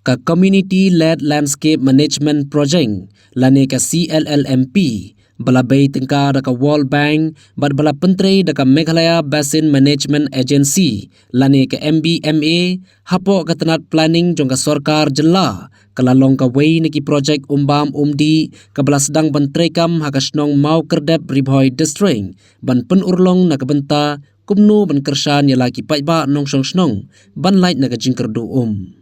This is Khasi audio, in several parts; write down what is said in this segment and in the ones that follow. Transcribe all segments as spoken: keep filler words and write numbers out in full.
Ka Community Led Landscape Management Project lane ka C L L M P, ba la bei tyngka da ka World Bank bad ba la pyntrei da ka Meghalaya Basin Management Agency lane ka M B M A, hapoh ka tnat planning jong ka sorkar jylla, ka la long kawei na ki projek umbam umdih kaba la sdang ban treikam ha ka shnong Mawkyrdep, Ri Bhoi District, ban pynurlong na ka bynta kumno ban kyrshan ïa la ki paidbah nongshong shnong ban lait na ka jingkyrduh um.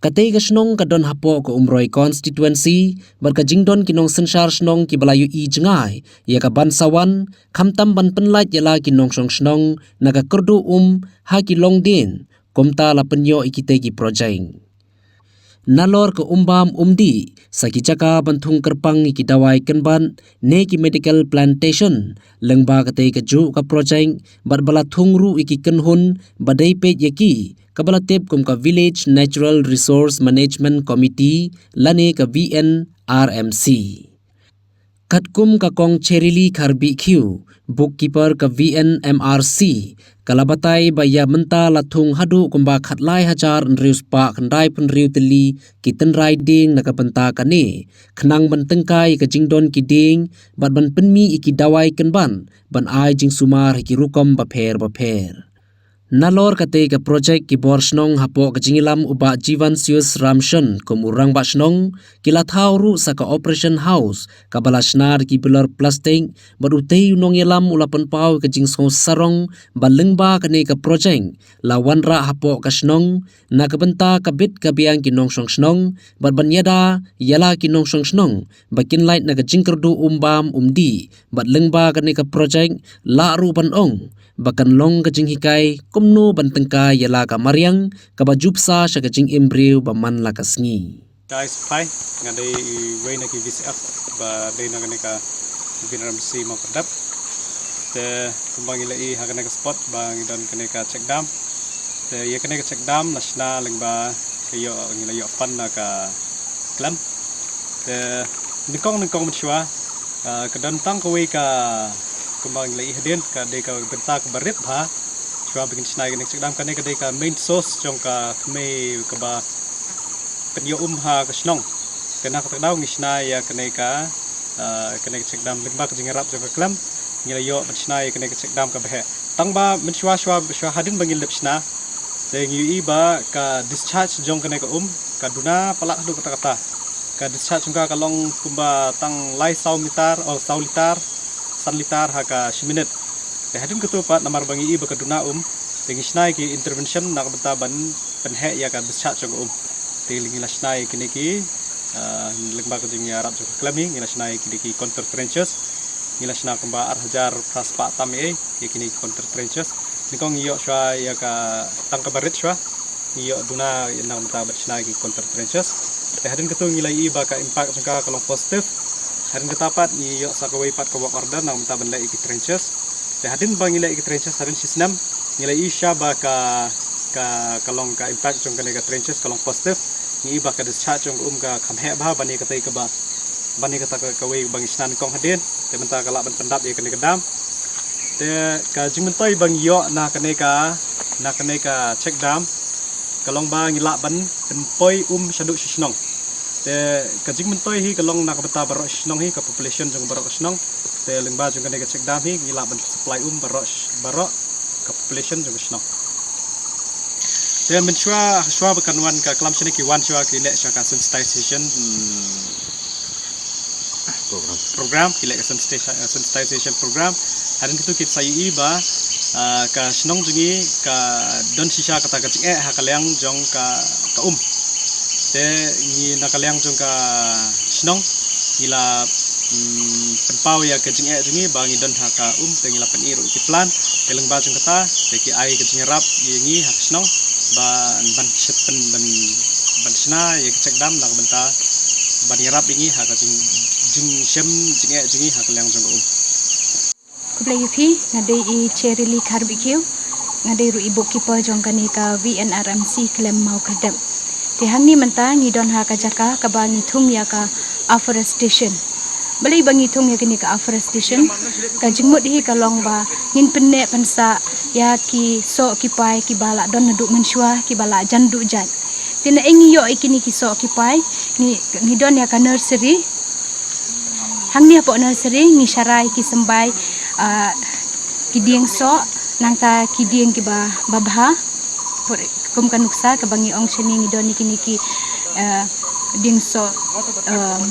Katei ka shnong ka don hapoh ka Umroi constituency, bad ka jingdon ki nongsynshar shnong kiba la ïohi jngai ïa ka ban sa wan, khamtam ban pynlait ïa la ki nongshong shnong na ka kyrduh um ha ki longdien, kumta la pynïoh ïa kitei ki projek. Nalor ka umbam umdih, sa ki jaka ban thung kyrpang ïa ki dawai kynbat ne ki medical plantation, lyngba katei kajuh ka projek, bad ba la thung ruh ïa ki kynhun ba dei peit ïa ki, kaba la tip kum ka Village Natural Resource Management Committee lane ka V N R M C. Katkum ka Kong Cherili Kharbihkhiew, bookkeeper ka V N M R C, ka la batai ba ïa mynta la thung haduh kumba khatlai hajar hynriew spah khyndaiphew hynriew tylli ki tynrai dieng na ka bynta kane, khnang ban tyngkai ïa ka jingdon ki dieng, bad ban pynmih ïa ki dawai kynbat ban ai jingsumar ha ki rukom bapher bapher. Nalor katei ka projek, ki bor shnong hapoh ka jingïalam u Bah Jivansius Ramshon kum u rangbah shnong, ki la thaw ruh sa ka operation house kaba la shna da ki bilor plastik, bad utei u nongïalam u la pynpaw ka jingsngew sarong ba lyngba kane ka projek la wanrah hapoh ka shnong na ka bynta ka bit ka biang ki nongshong shnong, bad ban ïada ïa la ki nongshong shnong ba kin lait na ka jingkyrduh umbam umdih, bad lyngba kane ka projek lah ruh ban ong ba kan long ka jinghikai kumno ban tyngkai ïa la ka mariang kaba ju bsa sha ka jingim briew ba man la ka sngi. Guys, hi, nga dei iwei na ki V C F ba dei na kane ka V N R M C Mawkyrdep. Te kumba ngi la ïohi ha kane ka spot ba ngi don kane ka check dam. Te ïa kane ka check dam la shna lyngba ka ïoh, ngi la ïoh fund na ka khlem. Te nyngkong nyngkong mynshuwa, ah, ka don tang kawei ka, kumba ngi la ïohi hadien, ka dei ka bynta kaba rit bha shuwa ba ngin shna ïa kane ka check dam. Kane ka dei ka main source jong ka kmie kaba pynïoh um ha ka shnong. Te na kata ka daw ngi shna ïa kane ka, ah, kane ka check dam lyngba ka jingïarap jong ka khlem, ngi la ïoh ban shna ïa kane ka check dam kaba heh. Tang ba mynshuwa shuwa, shuwa hadien ba ngi leit shna, te ngi ïohi ba ka discharge jong kane ka um ka duna palat haduh katta katta. Ka discharge jong ka ka long kumba tang lai saw meter, oh, saw litar, san litar ha ka shi minit. Te hadien katto pat namar ba ngi ïohi ba ka duna um, te ngi shna ïa ki intervention na ka bynta ban pynheh ïa ka discharge jong ka um. Te ngi la shna ïa kine ki, ah, lyngba ka jingïarap jong ka khlem hi, ngi la shna ïa kine ki contour trenches. Ngi la shna kumba ar hajar phra spah tam ïa, ïa kine ki contour trenches. Nyngkong ngi ïoh shuwa ïa ka tang kaba rit shuwa, ngi ïoh duna na ka bynta ban shna ïa ki contour trenches. Te hadien katto ngi la ïohi ba ka impact jong ka ka long positive. Hadien katta pat ngi ïoh sa kawei pat ka work order na ka bynta ban leh ïa ki trenches. Te hadien ba ngi leh ïa ki trenches hadien shi snem, ngi la ïohi sha ba ka, ka, ka long ka impact jong kane ka trenches ka long positive. Ngi ïohi ba ka discharge jong ka um ka kham heh bha ban ïa katei kaba, ban ïa kata ka, kawei ba ngi shna nyngkong hadien. Te mynta ka lah ban pyndap ïa kane ka dam. Te ka jingmyntoi ba ngi ïoh na kane ka, na kane ka check dam, ka long ba ngi lah ban pynpoi um shaduh shi shnong. Te ka jingmyntoi hi ka long na ka bynta baroh shi shnong hi, ka population jong baroh ka shnong. Te lyngba jong kane ka check dam hi ngi lah ban supply um baroh, baroh ka population jong ka shnong. Te mynshuwa, shuwa ba kan wan ka klam shane ki wan shuwa ki leh shuwa ka sensitization, hmm, program, ki leh ka sensitization, sensitization program. Hadien katto ki sa ïohi ba, ah, ka shnong jong ngi ka don shisha kata ka jingeh ha ka liang jong ka, ka um. Te ngi na ka liang jong ka shnong ngi la, mm, pynpaw ïa ka jingeh jong ngi ba ngi don ha ka um, te ngi la pyn-i ruh ki plan. Te lyngba jong kata te ki ai ka jingïarap ïa ngi ha ka shnong ba ban shna, ban, ban shna ïa ka check dam na ka bynta ban ïarap ïa ngi ha ka jing, jingshem jingeh jong ngi ha ka liang jong ka um. Khublei ïa phi, nga dei i Cherili Kharbihkhiew, nga dei ruh i bookkeeper jong kane ka V N R M C Khlem Mawkyrdep. Te hangne mynta ngi don ha ka jaka kaba ngi thung ïa ka afforestation. Balei ba ngi thung ïa kane ka afforestation? Ka jingmut hi ka long ba ngin pynneh pynsah ïa ki soh ki pai kiba la don naduh mynshuwa kiba la jan duh jait. Te na ïa ngi ïoh ïa kine ki soh ki pai, ngi, ngi don ïa ka nursery. Hangne hapoh nursery ngi sharai ki symbai, ah, ki dieng soh, nangta ki dieng kiba, ba bha. Por-, kum ka nuksa kaba ngi ong shane ngi don ïa kine ki, ah, dieng soh, um,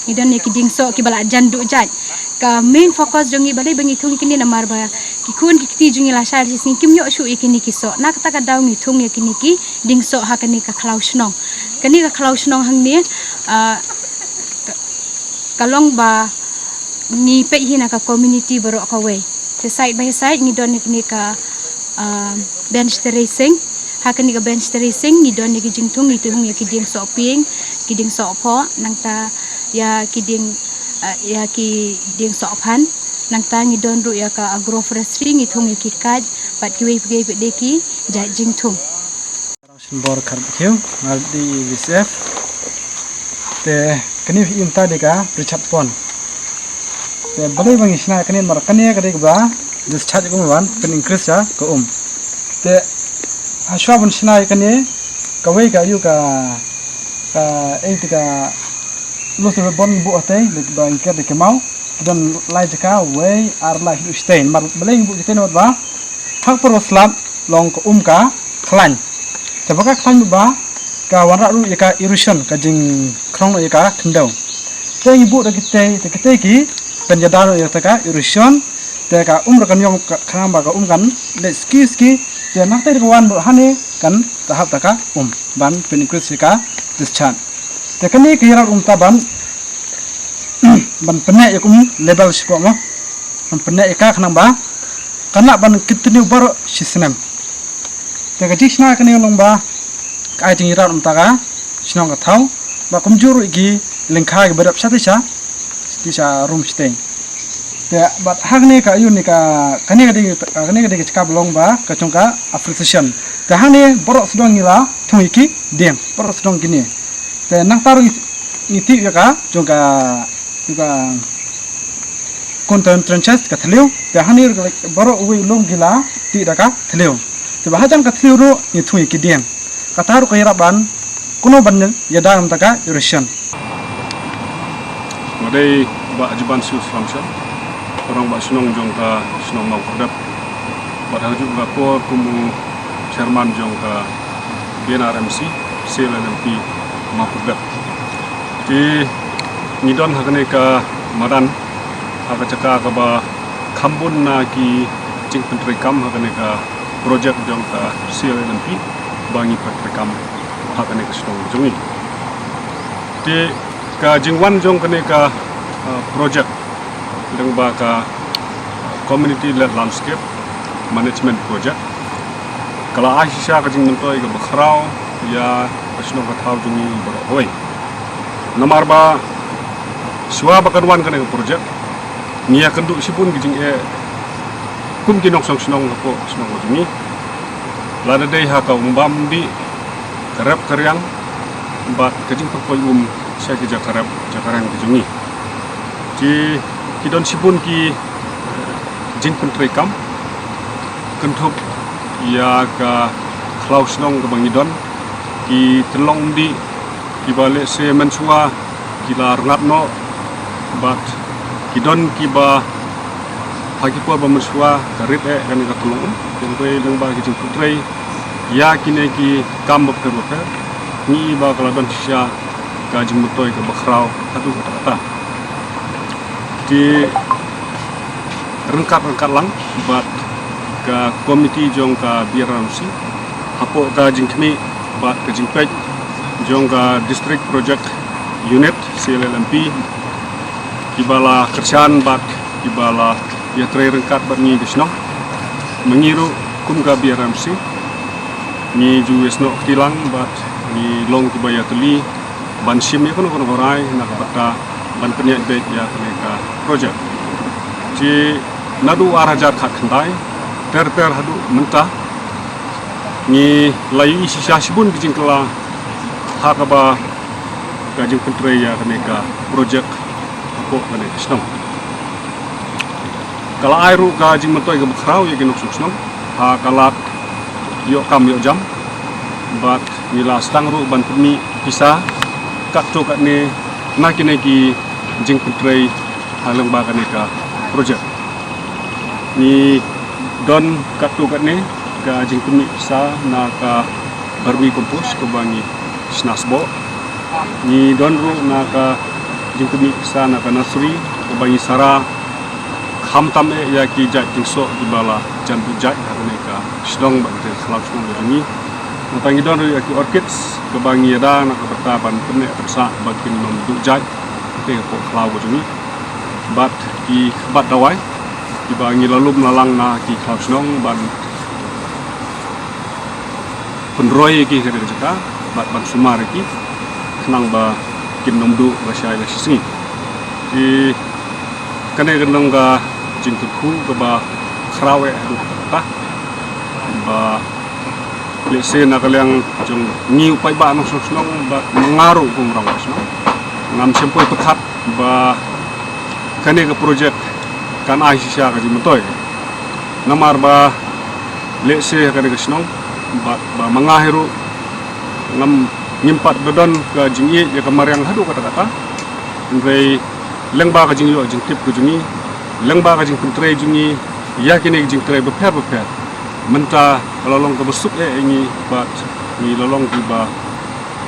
ngi don ïa ki dieng soh kiba la jan duh jait. Ka main focus jong ngi balei ba ngi thung ïa kine namar ba ki khun ki kti jong ngi lashai lashisngi kim ïoh shuh ïa kine ki soh. Na kata ka daw ngi thung ïa kine ki dieng soh ha kane ka khlaw shnong. Kane ka khlaw shnong hangne, ah, ka, ka long ba ngi peit hi na ka community baroh kawei. Te side by side ngi don ïa kane ka, ah, bench terracing. Ha kane ka bench terracing ngi don ïa ki jingthung, ngi thung ïa ki dieng soh pink, ki dieng soh phoh, nangta ïa ki dieng, ah, ïa ki dieng soh phan. Nangta ngi don ruh ïa ka agroforestry, ngi thung ïa ki kait bad kiwei kiwei pat de ki jait jingthung. Shin bor kar bkhiu ngar di V C F. Te kane hi mynta de ka Richard Pond. Te balei ba ngi shna kane, mar kane ka dei kaba discharge kum wan pyn increase ïa ka um. Te hashwa ban shna kane kawei ka ïu ka, ka ei te ka loose ribbon buh hatei, ba ngi ker da ka maw. Don lai jaka, wei ar lai hi u shtein. Mar balei ngi buh shtein, namar ba ha ka por ba slap long ka um ka khlaiñ. Te ba ka khlaiñ ba ka wanrah ruh ïa ka erosion, ka jingkhrong ïa ka khyndew. Te ngi buh da kitei, te kitei ki pynïada ïa ka erosion. Te ka um ruh kan ïong ka, khnang ba ka um kan leit ski ski. Te na kitei ka wan ruh hane kan hap da ka um ban pyn increase ïa ka discharge. Te kane ka ïarap um ta ban, ban pyneh ïa ka um level shapoh mo. Ban pyneh ïa ka khnang ba kan lah ban continue baroh shi snem. Te ka jingshna kane long ba ka ai jingïarap um ta ka shnong ka thaw, ba kumjuh ruh ki lyngkha kiba dap shatei sha, shatei sha rum shatei. Te bad ha kane ka ïu ne ka, kane ka dei, kane ka dei ka jaka ba long ba ka jong ka appreciation. Te hangne baroh sdang ngi la thung ïa ki dieng, baroh sdang kine. Te nangta ruh ngi, ngi tip ïa ka jong ka, jong ka contour trenches ka thliew. Te hangne ruh baroh uwei u lum ki la tih da ka thliew. Te ba hajan ka thliew ruh ngi thung ïa ki dieng. Kata ruh ka ïarap ban kumno ban ïada ïa ka erosion. Nga dei Bah Jiban Siu Slamshah, rangbah shnong jong ka shnong Mawkhyrdep. Bad ha kajuh ka por kum u chairman jong ka B N R M C, C L L M P Mawkhyrdep. Te ngi don ha kane ka madan, ha ka jaka kaba kham bun na ki jingpyntreikam ha kane ka project jong ka C L L M P ba ngi pyntrei kam ha kane ka shnong jong ngi. Te ka jingwan jong kane ka, uh, project, dang ba ka Community Led Landscape Management Project, ka la ai shisha ka jingmyntoi kaba khraw ïa ka shnong ka thaw jong ngi baroh kawei. Namar ba shuwa ba kan wan kane ka project, ngi ïakynduh shibun ki jingeh kum ki nongshong shnong hapoh shnong ka jong ngi. Lada dei ha ka um bam um dih, ka rep ka riang, bad ka jingpynpoi um sha ki jaka rep jaka riang ka jong ngi. Ki, ki don shibun ki jingpyntreikam kynthup ïa ka khlaw shnong kaba ngi don, ki tyllong um dih kiba lehse mynshuwa ki la rngat noh, bad ki don kiba ha ki por ba mynshuwa ka rip eh kane ka tyllong um. Te hynrei lyngba ki jingpyntrei ïa kine ki kam bapher bapher, ngi i ba ka la don shisha ka jingmyntoi kaba khraw haduh katta katta. Te ryngkat ryngkat lang bad ka komiti jong ka B R M C, hapoh ka jingkhmih bad ka jingpeit jong ka District Project Unit, C L L M P, kiba la kyrshan bad kiba la ïatrei ryngkat bad ngi ka shnong. Ma ngi ruh kum ka B R M C, ngi ju ïasnoh kti lang bad ngi long kiba ïatylli ban shim ïa kano kano ka rai na ka bynta ban pynïaid beit ïa kane ka project. Te naduh ar hajar khatkhyndai ter ter haduh mynta, ngi la ïohi shisha shibun ki jingkylla ha kaba ka jingpyntrei ïa kane ka project hapoh kane ka shnong. Ka la ai ruh ka jingmyntoi kaba khraw ïa ki nongshong shnong ha ka lad ïoh kam ïoh jam. bad ngi la sdang ruh ban pynmih pisa katto katne na kine ki jingpyntrei ha lyngba kane ka project. Ngi don katto katne ka jingpynmih pisa na ka vermi compost kaba ngi shna sboh. Ngi don ruh na ka jingpynmih pisa na ka nursery kaba ngi sara khamtam eh ïa ki jait tyngsoh kiba la jan buh jait ha kane ka shnong bad ka khlaw shnong ka jong ngi. Nangta ngi don ruh ïa ki orchids kaba ngi ïada na ka bynta ban pynneh pynsah ba kin ym duh jait ha ka khlaw ka jong ngi. Bad ki kbat dawai kiba ngi la lum la lang na ki khlaw shnong ban pynroi ïa ki ha kane ka jaka bad ban sumar ïa ki khnang ba kin ym duh lashai lashisngi. Te kane ka long ka jingkyrkhu kaba khraw eh haduh katta ba lehse na ka liang jong ngi u paidbah nongshong shnong bad ma nga ruh kum u rangbah shnong ngam shym poi pyrkhat ba kane ka project kan ai shisha ka jingmyntoi. Namar ba lehse ha kane ka shnong bad ba ma nga hi ruh ngam, ngim pat da don ka jingïeit ïa ka mariang haduh katta katta. Hynrei lyngba ka jingïoh jingtip ka jong ngi, lyngba ka jingpyntrei jong ngi ïa kine ki jingtrei bapher bapher, mynta ka la long kaba suk eh ïa ngi bad ngi la long kiba,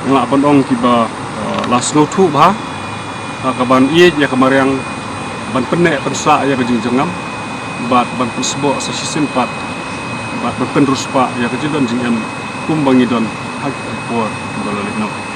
nga lah ban ong kiba, eh, la sngewthuh bha ha kaban ïeit ïa ka mariang, ban pynneh pynsah ïa ka jingjyrngam bad ban pynsboh sa shisien pat bad ban pynriewspah ïa ka jingdon jingem kumba ngi don ha ki por ba la leit noh.